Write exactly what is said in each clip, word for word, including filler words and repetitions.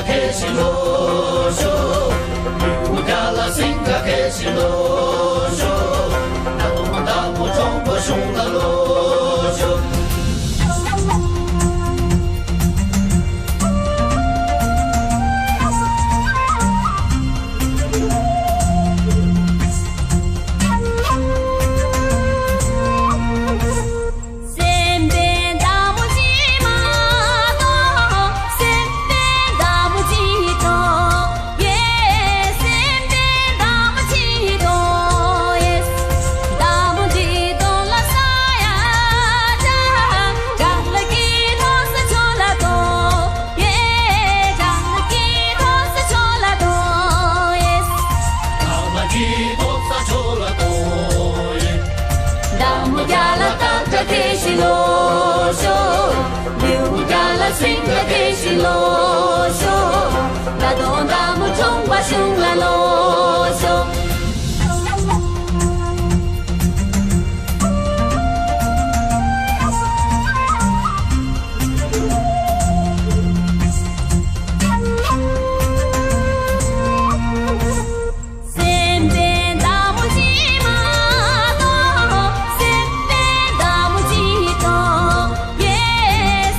ཁེ་ཤི་ལོ་ཤོ། ལུས་རྒྱ་ལ་སེང་ག་ཁེ་ཤི་ལོ་ཤོ། ད་དུང་ད་མོ་གྲོང་པ་གཞུང་ལ་ལོ་ཤོ། སེམས་པའི་མདའ་མོ་ཅི་མ་གཏོགས། སེམས་པའི་མདའ་མོ་ཅི་གཏོགས། ཡེ། སེམས་པའི་མདའ་མོ་ཅི་གཏོགས། ཡེ། མདའ་མོ་འདི་གདོང་ལ་ས་ཡ་བཀྲ། གང་ལ་སྐྱིད་ཐོག་ས་ཆོ་ལ་གཏོགས། ཡེ། གང་ལ་སྐྱིད་ཐོག་ས་ཆོ་ལ་གཏོགས། ཡེ། གང་ལ་སྐྱིད་ཐོག་ས་ཆོ་ལ་གཏོགས། ཡེ། མདའ་མོ་རྒྱ་ལ་སྟག་སྒྲ་དེ་བཞིན་ལོ་ཤོ། ལེའུ་རྒྱ་ལ་སེང་ག་དེ་བཞིན་ལོ་ཤོ། ད་དུང་ད་མོ་གྲོང་པ་གཞུང་ལ་ལོ་ཤོ། སེམས་པའི་མདའ་མོ་ཅི་མ་གཏོགས། སེམས་པའི་མདའ་མོ་ཅི་གཏོགས། ཡེ།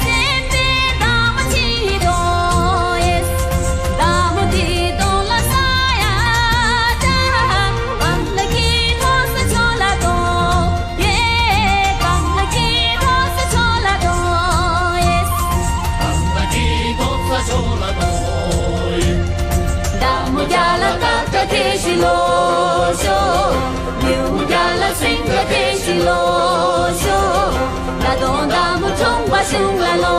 སེམས་པའི་མདའ་མོ་ཅི་གཏོགས། ཡེ། མདའ་མོ་འདི་གདོང་ལ་ས་ཡ་བཀྲ། གང་ལ་སྐྱིད་ཐོག་ས་ཆོ་ལ་གཏོགས། ཡེ། གང་ལ་སྐྱིད་ཐོག་ས་ཆོ་ལ་གཏོགས། ཡེ། གང་ལ་སྐྱིད་ཐོག་ས་ཆོ་ལ་གཏོགས། ཡེ། མདའ་མོ་རྒྱ་ལ་སྟག་སྒྲ་དེ་བཞིན་ལོ་ཤོ། ལེའུ་རྒྱ་ལ་སེང་ག་དེ་བཞིན་ལོ་ཤོ། ད་དུང་ད་མོ་གྲོང་པ་གཞུང་ལ་ལོ།